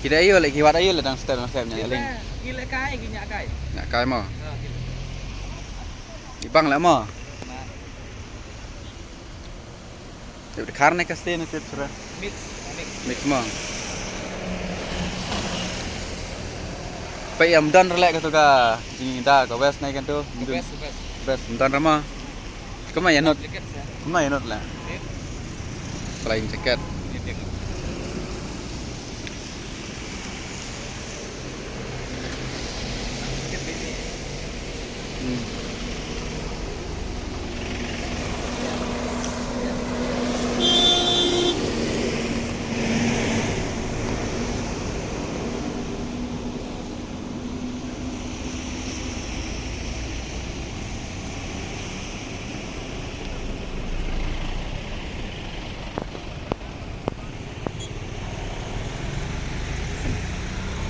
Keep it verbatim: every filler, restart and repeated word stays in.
Ki da aïu leh, ki wad aïu leh dang step, dang step ïa ling. Ki leh kai, ki ñiah kai. Ñiah kai mo. Ki bang leh mo. Te dkhar ne ka step ne te sura. Mix, mix. Mix mo. Peit ïa ym don re leh kato ka jingda ka vest ne kato. Ka vest, ka vest. Vest ym don re mo. Kumno ïa nud. Jacket sa. Kumno ïa nud leh. Flying jacket.